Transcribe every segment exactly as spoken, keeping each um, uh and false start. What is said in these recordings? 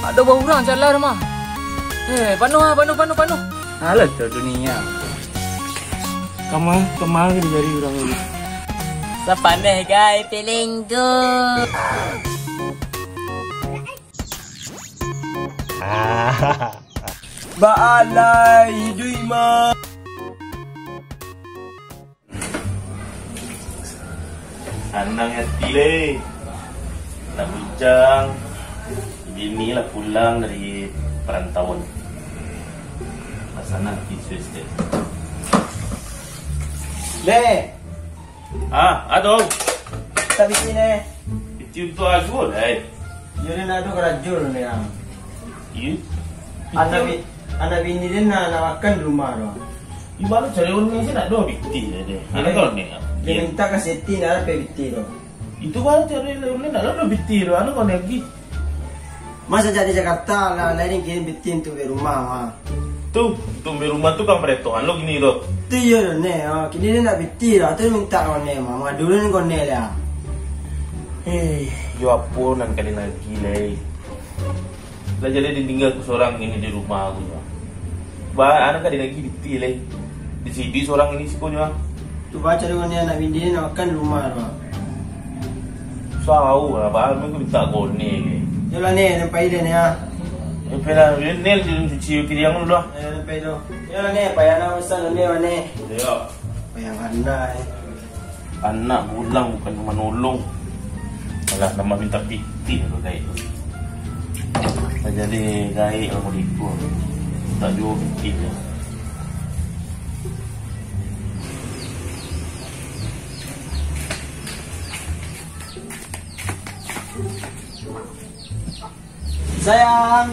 Ado baurang jalan mah. Eh, panuah ah, panuah, panuah, panuah. Alah tu dunia. Kama, kama ka dicari urang ini. Sapaneh gai piling tu. Baalai hiduik mah. Sanang ati lai. Nak bujang. Bini lah pulang dari parantauan. Lah sanang ati sudah. Leh. Ah, ado. Tak bisi neh. Itu untuk agu lai. Iyo, den ado karajo den, ah. Iyo. Anak bi-, anak bini den nak, nak makan di rumah tu. Di mano cari urang sih nak do pitih deh. Anak kau ni. Dia minta ka seti nak dapek pitih tu. Itu baru cari urang nak do pitih tu. Anak kau lagi. Masa jadi Jakarta lah, lain kirim pitih untuk beli rumah, mah. Tu, untuk beli rumah tu kan peretohan lo gini tu. Tu iyo, neh, ah. Kini dia nak pitih lah, tu minta kau neh, mah. Mangadu ni kau neh lah. Eh, yo apo nan kali lagi, leh. Lah jadi ditinggal ku sorang ini di rumah aku nyo. Ba, anak ka dinagih pitih lai. Di sidi sorang ini siko nyo. Tu ba cari kone anak bini nak makan di rumah tu. Usah au lah, ba, aku minta kone ke. Yolah ne, den pai deh ne ah. Yo pai lah, yo ne, den cuci piriang dulu lah. Yo, den pai dulu. Yolah ne, payah nak urusan ne, ne. Yo. Payah anak eh. Anak pulang bukan manolong. Alah, nambah minta pitih tu gaek tu. Lah jadi gaek lah murid tu. Tak juo pitih tu. Sayang.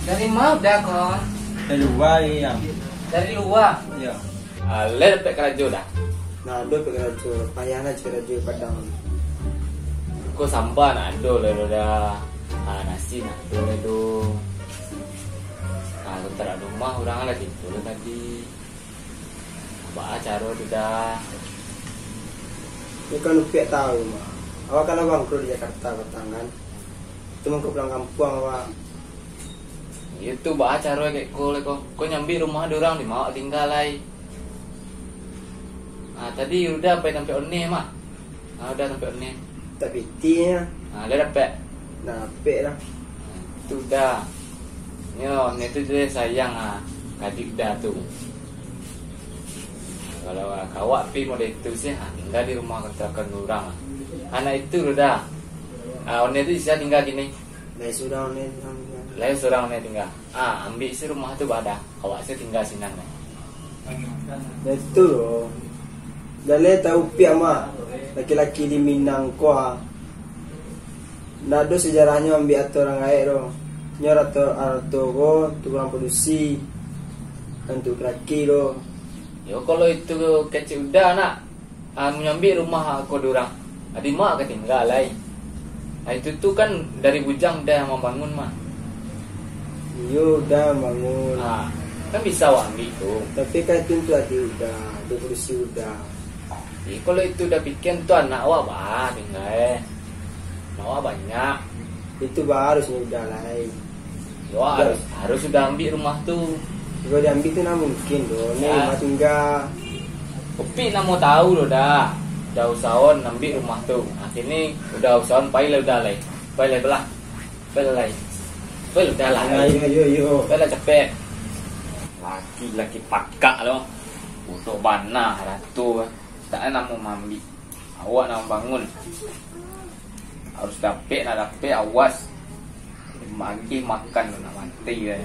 Dari ma udah ko? Dari lua, Yang. Dari lua? Iyo. Ah, lai dapek karajo dah? Nah, ado dapek karajo. Payah lah cari karajo Padang. Ko samba nak ado lai dah. Ah, nasi nak ado lai tu. Ah, kontrak rumah urang lah gitu lah tadi. Baa caro tu dah? Yo kan Upiak tahu mah. Awak kan lah bangkrut di Jakarta patang kan. Itu mangko pulang kampuang awak. Iyo tu baa caro kek ko lai ko. Ko nyambik rumah di urang di ma awak tingga lai. Ah, tadi udah pai tampek one mah. Ah, udah tampek one. Tak pitih nyo. Ah, lah dapek. Nah, dapek lah. Tu dah. Nyo, ne tu je sayang ah, kadik dah tu. Kalau ah, kawak pi model itu sih, ah, tinggal di rumah kontrakan urang ah. Anak itu tu dah. Ah, one tu bisa tinggal gini. Lai surang ne tinggal. Lai surang ne tinggal. Ah, ambik si rumah tu badah. Awak si tinggal sinan. Batua lo. Jaleh tahu piak mah, laki-laki di Minang ko ah. Ndak ado sejarahnyo ambiak ato urang gaek do. Nyo arato, arato ko untuak urang padusi, untuak laki-laki do. Yo, kalau itu kecek udah nak, ah, manyambik rumah ko di urang. Adi ma ka tingga lai. Ah, itu tu kan dari bujang udah mambangun mah. Iyo, udah mambangun. Ah, kan bisa awak ambik tu. Tapi kan itu untuak adi udah, untuak padusi udah. Jadi kalau itu udah pikian tu anak awak bah tingga eh. Anak awak banyak. Itu bah harusnyo udah lai. Yo, harus, harus sudah ambiak rumah tu. Kalau diambiak tu nah mungkin tu. Ni ya. Rumah tingga. Upik namo tahu lo dah. Udah usahawan ambiak rumah tu. Akhirnyo udah usahawan pai lah udah lai. Pai lai belah. Pai lah lai. Pai lah udah lah. Ayo, ayo, ayo. Pai lah capek. Laki-laki pakak lo. Bodoh bana rato. Tak namo mambiak. Awak nak bangun. Harus dapek, nak dapek, awas. Magih makan tu nak mati dah.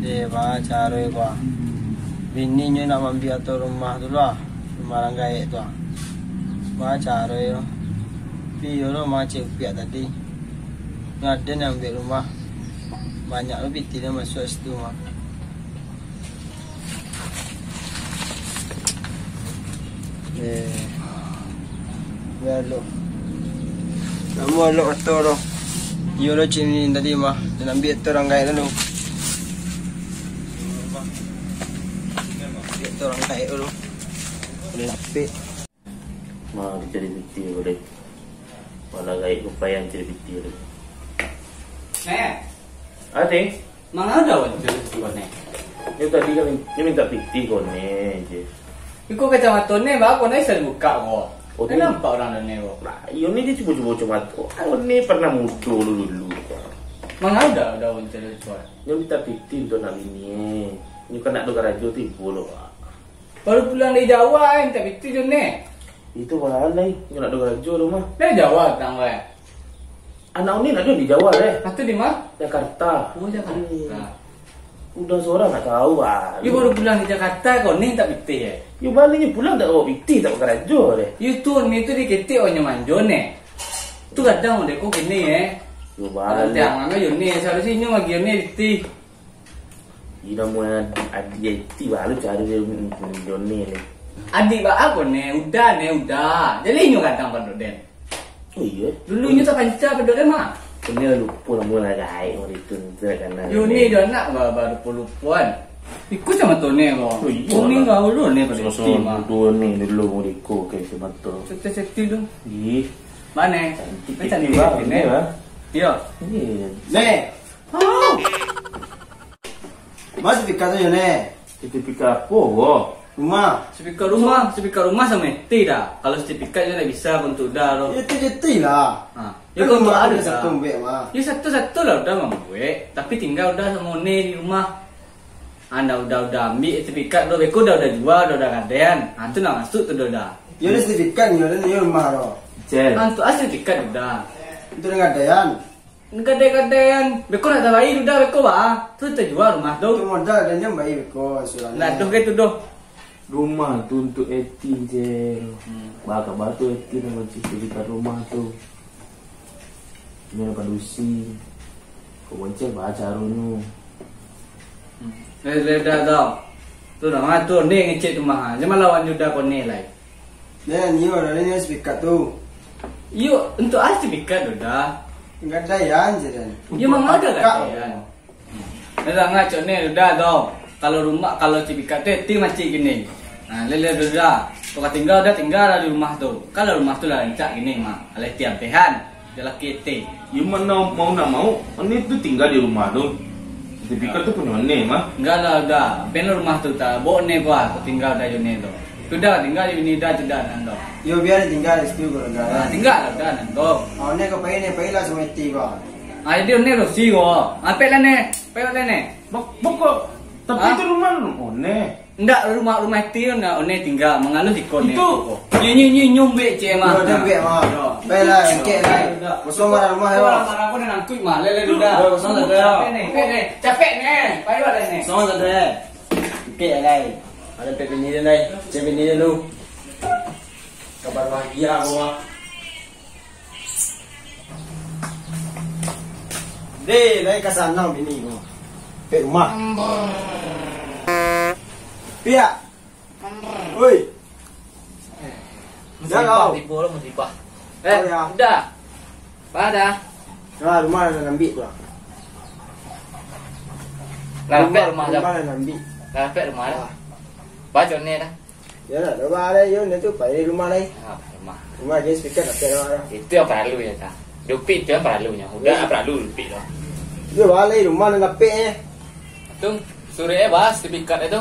Deh, baa caro ko ah. Bininyo nak mambiak ato rumah tu lah. Rumah urang gaek tu ah. Baa caro yo. Tapi iyo lo mah cek Upiak tadi. Nyo ado nan ambiak rumah. Banyak lo pitih nan masuak situ mah. Eh, yo lo. Namuah lo kato lo. Iyo lo cik ni tadi mah. Den ambiak tu urang gaek dulu. Ambiak tu urang gaek dulu. Udah lapik. Mah, dicari pitih ko deh. Malah gaek ko payah cari pitih ko deh. Nek. Ati? Manga ado wancun tu, Nek? Yo tadi kan, nyo mintak pitih ko, Nek, je. Iko kacamato Nek, baa ko Nek, sa dibukak ko? Oh, Nek tu nampak urang do Nek ko? Nah, iyo Nek je cubo-cubo kacamato. Ko Nek pernah mudo dulu-dulu. Manga ado, ado wancun tu, Nek? Nyo mintak pitih untuak anak bini, eh. Nyo kan ndak ado karajo tibo lo, Pak. Baru pulang dari Jawa, eh, mintak pitih jo Nek. Itu balai, nyo ndak ado karajo tu mah. Dari Jawa datang, weh. Anak Uni ndak ado di Jawa, eh. Atu di ma? Jakarta. Oh, Jakarta. Hmm. Udah sorang ndak tahu, ah. Yo baru pulang dari Jakarta, ko Nek mintak pitih, eh. Yo baliaknyo pulang ndak bawa pitih, ndak bawa karajo, deh. Yo tu, Nek tu diketek onyo manjo, Nek. Tu kadang deh ko kini, eh. Yo baliak. Kalau tiang mano yo Nek, saharusnyo inyo bagi yo Nek pitih. Ih, namuah adiak Eti baru cari dia, mm, mm, Joni ni. Adiak baa ko, Nek? Uda, Nek, Uda. Jadi inyo gadang pado den. Oh, iyo? Dulu inyo tapanca pado den, mah. Ini lah lupo namuah lah, gaek, waktu itu, tu lah kanan. Yo, ni dah nak ba-, balupo-lupoan. Iko samo tu, Nek, ko. Oh, iyo lah. Ko ni gaul dulu, Nek, pado Eti, mah. Sama-sama dulu, Nek, dulu, Nek, ko, oke, sama tu. Seti-seti tu. Ih. Mana? Cantik, Nek, cantik, Nek. Iyo. Iyo. Nek. Ma sertifikat tu, Nek? Sertifikat apo, ko? Rumah. Sertifikat rumah, sertifikat rumah samo Eti dah. Kalau sertifikat tu ndak bisa untuak Uda tu. Yo, tu je Eti lah. Ha. Kan yo, rumah Uda ado satu buek, mah. Yo, satu-satu lah Uda mambuek. Tapi tingga Uda samo Nek di rumah. Ha, ndak Uda, Uda ambiak sertifikat tu. Beko Uda, Uda jua, Uda, Uda gadaian. Ha, tu ndak masuak tu, Uda. Yo, ado sertifikat ni, ado ni rumah tu. Cel. Ha, untuak a sertifikat Uda. Untuak gadaian. Gadai-gadaian, beko ndak tabayia Uda, beko baa? Tu tajua rumah tu. Tu modal, dan nyo bayia beko, asuransi. Lah, doh ke tu, doh. Rumah tu untuak Eti, Cel. Hmm. Baa kaba tu Eti nak mancuci rumah tu. Nyo nak padusi. Ko Boncel baa caronyo? Hmm. Eh, sudah tau. Tu dah, ha, tu, ni ngecek tu mah. Jan malawan Uda ko ni lai. Nen, iyo, ado ni sertifikat tu. Iyo, untuak a sertifikat tu, Da? Gadaian je, Den. Iyo, manga ado gadaian. Dah, ngacok ni, Uda, tu. Kalau rumah, kalau sertifikat tu, Eti macik kini. Nah, lele, Uda. Kok tingga, Uda tingga lah di rumah tu. Kalau rumah tu lah rancak kini, mah. Alah, Eti ampehan. Jalaki Eti. Yo, ma nak mau ndak mau, Oni tu tingga di rumah tu. Sertifikat tu punyo Oni mah. Indak lah, Uda. Pen rumah tu, Da. Baa Oni ko, ko tingga Uda jo Oni tu. Sudah, tingga jo Oni Uda, sudah, nan tu. Yo, bia tingga di situ, kalau Uda. Ah, tingga lah, Uda, nan tu. Ah, Oni ka pai, Oni pailah samo Eti, bah. Ah, jadi Oni rusi ko. Ampek lah, Oni. Pai lah, Oni. Bok-, bokok. Tapi itu rumah Oni. Indak, rumah, rumah Eti tu, Oni tingga, mangaluh siko ni. Itu. Nyo, nyo, nyo, nyo buek cek mah. Yo, dah buek mah. Yo. Baiklah, angkek lah. Kosong lah rumah yo. Kosong lah, rumah aku dah nangkuik mah. Lele, Uda. Yo, kosong lah, yo. Capek ni. Capek ni. Pai lah ni. Kosong lah, yo. Angkek lah, lai. Ado pek bini dia, lai. Cek bini dia dulu. Kabar bahagia aku mah. Deh, lai ka sanang bini ko. Pek rumah. Piak. Oi. Musibah, tibo lo musibah. Eh, Uda. Baa, Da? Nah, rumah nan ambiak tu lah. Lah dapek rumah, Da? Rumah nan ambiak. Lah dapek rumah, Da? Baa caro ni, Da? Yo, ndak ado baa lai, yo, nyo tu pai rumah lai. Ah, rumah. Rumah je speaker dapek rumah lah. Itu nan paralu nyo, Da. Dupiak tu nan paralu nyo. Uda ndak paralu dupiak tu. Yo, baa lai, rumah nan dapek, eh. Tu, surek, eh, baa sertifikat tu.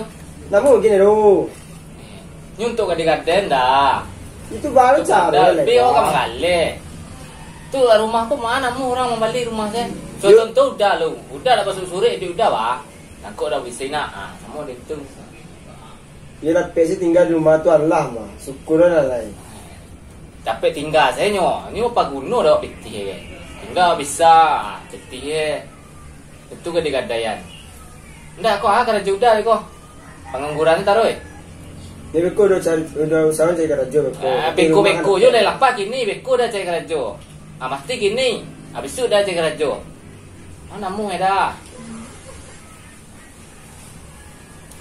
Namo gini tu. Nyo untuak gadai-gadai, Da. Itu baru caro lai, Uda. Tapi awak kan manggaleh. Tu rumah tu ma namo urang mambali rumah tu. Yo. Contoh Uda lu. Uda ndak masuak surek di Uda, baa. Nangkok Uda bisi nak. Ah, samo dek tu. Yo, dapek se tingga di rumah tu alah mah. Syukur lah lai. Dapek tingga se nyo. Nyo apo guno dek pitih e. Tingga bisa, pitih e. Itu gadai-gadaian. Ndak, ko ah karajo Uda ko. Pangangguran taruih. Ni beko udah cari, udah usaho cari karajo beko. Ah, beko-beko jo lah, lapeh kini beko Uda cari karajo. Ah, mati kini. Abih tu Uda cari karajo. Ma namo e, Da?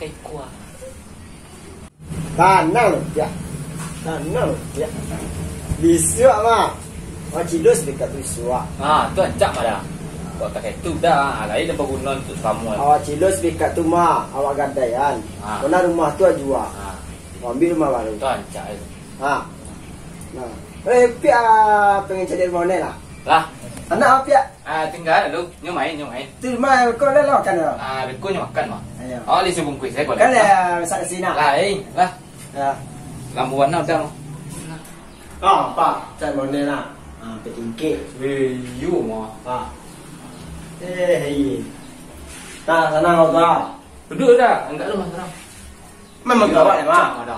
Kai kuah. Tanang, ya. Tanang, ya. Bisuak, mah. Awak cilo sapikat tu bisuak. Ah, tu rancak, mah, dah. Buat pakai tu dah. Ah, lain dah baguno untuak salamo. Awak cilo sapikat tu, mah. Awak gadaian. Ah. Kona rumah tu jua. Ah. Awak ambiak rumah baru. Tu rancak, eh. Ah. Nah. Eh, Piak, ah, pengen cari rumah online lah. Lah. Anak apa, Piak? Ah, tingga lu. Nyo main, nyo main. Tu mah, kau lah, lah makan lah. Ah, beko nyo makan, mah. Ayo. Oh, li sabungkuih sajo. Kan lah, masak nasi nak. Lah, eh, lah. Ya. Lambu warna udah, mah. Ah, apa? Cari online lah. Ah, pakai tingkik. Eh, iyo, mah. Ah. Eh, iya. Nah, sanang kau, Bang. Duduk dah. Enggak lu, mah, sanang. Memang gawat, mah. Ada.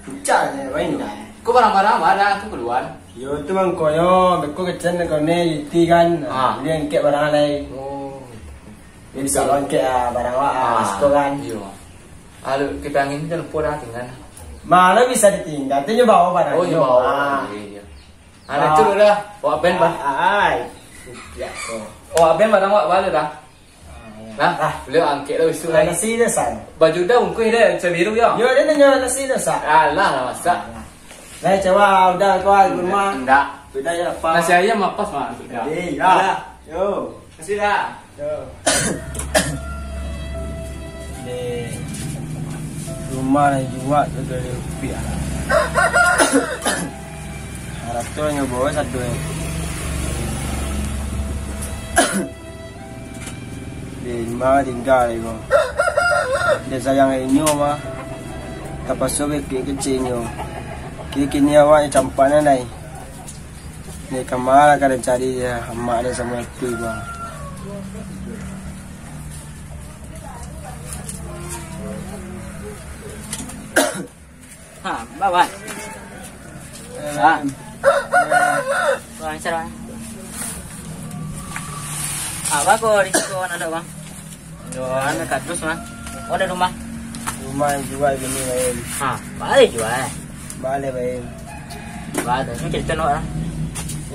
Puncak je, main dah. Ko barang-barang, barang tu kalua. Yo, tu mangkonyo, beko kecen kau ni, Yuti kan. Ah. Jadi angkek barang lai. Oh. Dia bisa lo angkek, ah, barang awak, ah, siko kan. Iyo. Alu, kipas angin tu lupo dah tingga. Mano bisa ditingga? Tu nyo bawa barang. Oh, nyo bawa. Ah. Iyo, iyo. Alu tu dah. Wak ben, bah. Ah, ai. Ya, oh. Wak ben barang wak bala dah. Nah, ah, baliak angkek lah bisuak lai. Nasi dah, San. Baju dah bungkuih dah, cabiru yo. Yo, dia nanya nasi dah, San. Alah, lah masak. Alah. Lai, cawa, udah kau di rumah. Ndak. Udah ya, apa? Nasi ayam apa, San? Udah. Eh, ya. Yo. Nasi dah. Yo. Di rumah lah jua tu dari rupiah. Harato nyo bawa satu, eh. Di rumah tingga iko. Dia sayang inyo mah. Tapaso bapik kecil inyo. Kini, kini awak campak nan lai. Ni kama lah ka cari dia, amak dia samo itu mah. Ha, ba, Wan. Ha. Wan, saro, Wan. Apo ko risiko anak, Bang? Yo, anu, kardus, Bang. Oh, di rumah. Rumah jua bini lain. Ha, baliak jua, eh. Baliak, Bang. Baliak, ni carito nak, ah.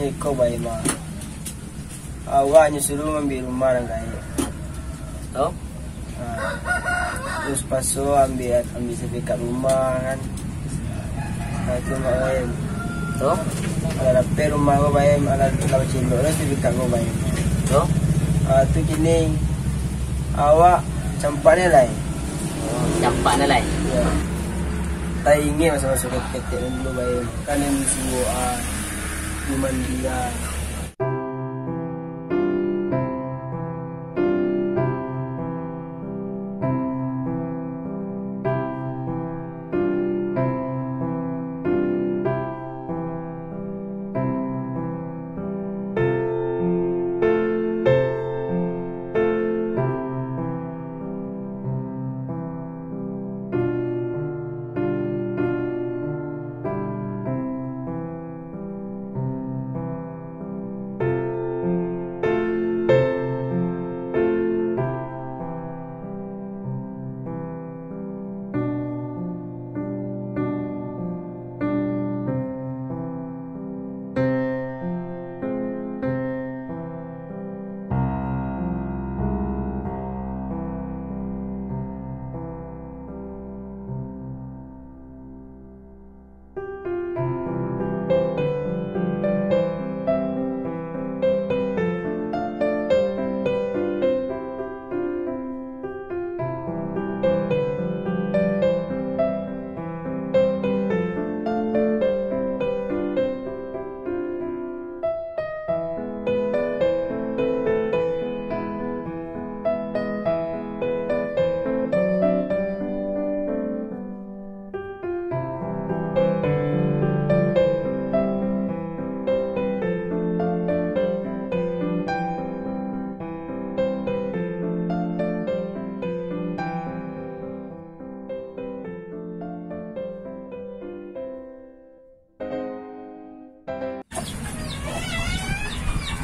Iko, Bang, mah. Awak nyo suruah maambiak rumah nan gaek. Tahu? Ha. Terus paso ambiak, ambiak sertifikat rumah kan. Nah, itu Mak Baim. Tahu? Alah dapek rumah ko Baim, alah, alah bacilok lah sertifikat ko Baim. Tahu? Ha, tu kini awak campak ni lai. Oh, campak ni lai? Ya. Tak ingin masa-masa ketek-ketek dulu Baim. Kan yang suruh ah, di mandi ah.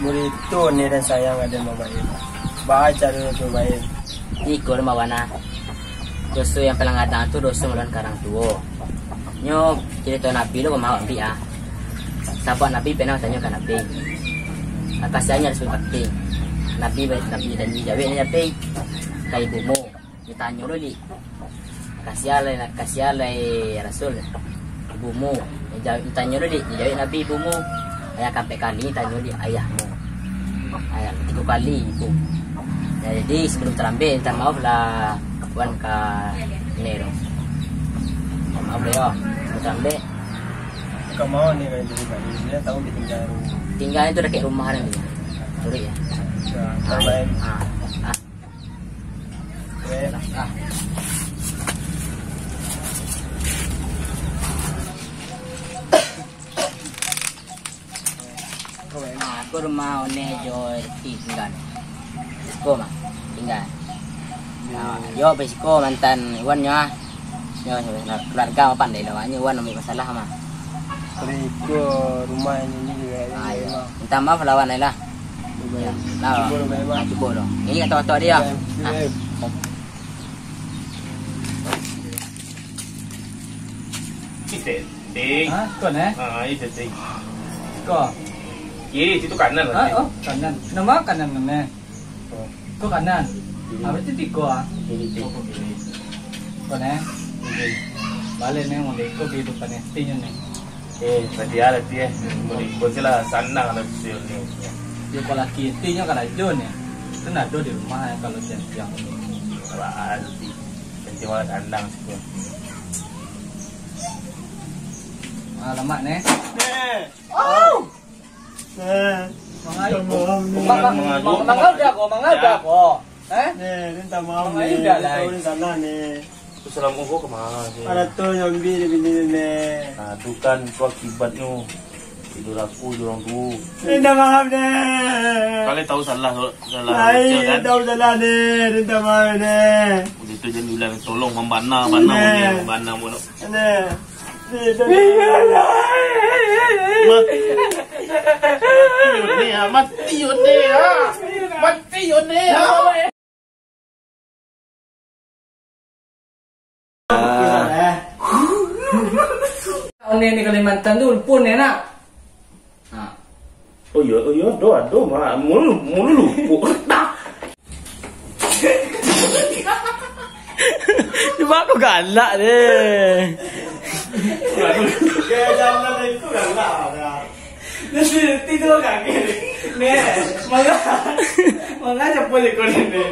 Murid tu ni dan sayang ada mambayar. Baca dulu tu bayar. Iko rumah wana. Doso yang paling gadang tu doso melawan karang tuo. Nyo carito Nabi lo, kau mau ambiak ah. Sahabat Nabi pernah tanyo ka Nabi. Kasianyo Rasul Bakti. Nabi, Nabi dan jawek ni Nabi. Ka ibumu. Ditanyo lo, Lik. Kasian lai, kasian lai Rasul. Ibumu, ja-, tanyo dulu, Dik, jawek Nabi ibumu. Ayah kampek kali tanyo, Dik, ayahmu. Ayah tigo kali ibu. Ya, jadi sebelum tarambek, minta maaf lah, Wan ka Nero. Minta maaf lah, yo. Sebelum tarambek. Bukan mau ni, kalau jadi balik, dia tahu dia tinggal rumah. Tinggal itu dekat rumah kan, Dik? Sorry ya. Ya, Ah, lain. ah, ah. Aku rumah One jo Eti tinggal. Siko mah tinggal. Nah, yo, besiko mantan Iwan nyo ah. Yo, keluarga mah pandai lah, maknyo Iwan ambil masalah mah. Kalau iko rumah ini juga. Ah, yo. Minta maaf lawan lah. Yo, lah. Cubo lo, Bang. Ah, cubo lo. Ini kata-kata dia. Bang, Nah. Bang. Ite, ting. Ha, ko neh? Ha, ite, ting. Ko. Kiri, situ kanan Ha, berarti. oh, kanan. Nama kanan neh? Oh. Ko kanan. Kiri. Ah, berarti tigo ah. Kiri, ting. Oh, ko kiri. Ko neh? Kiri. Balik neh, mau deko kehidupan neh. Ting neh. Eh, tadi ada ti eh. Muriko se lah, sanang lah sio ni. Yo, kalau laki ti nyo karajo ni. Kan ado di rumah, kalau siang-siang. Wah, ti. Nanti malah sanang siko. Ah, lamak ni. Eh. Oh. Eh. Mangai. Minta maaf ni. Mang-, mang-, mangau dah ko, mangau dah ko. Eh? Nih, minta maaf Mangau nih, dah minta lah. maaf nih, salah nih. Tu salam uho ka ma, sih? Ada tu nyambi di bini ni, nih. Nah, tu kan, tu akibatnyo. Tidur aku, jorong tu. Minta maaf nih. Kalian tahu salah, salah Ai, baca, kan? tahu salah nih, minta maaf nih. Udah tu jangan diulang, tolong, mambana, bana Nih. mambana, mambana. Nih. Mati. Mati One, ah. Mati One, ah. Mati One, ah. One ni Kalimantan tu pun enak. Ha. Oh iya, oh iya, ado, ado, mak. Mulu, mulu lupo. Cuba aku galak deh. Gaya zaman itu galak dah. Nanti, nanti tu kaget. Nih, mangga, mangga capur ikut ini.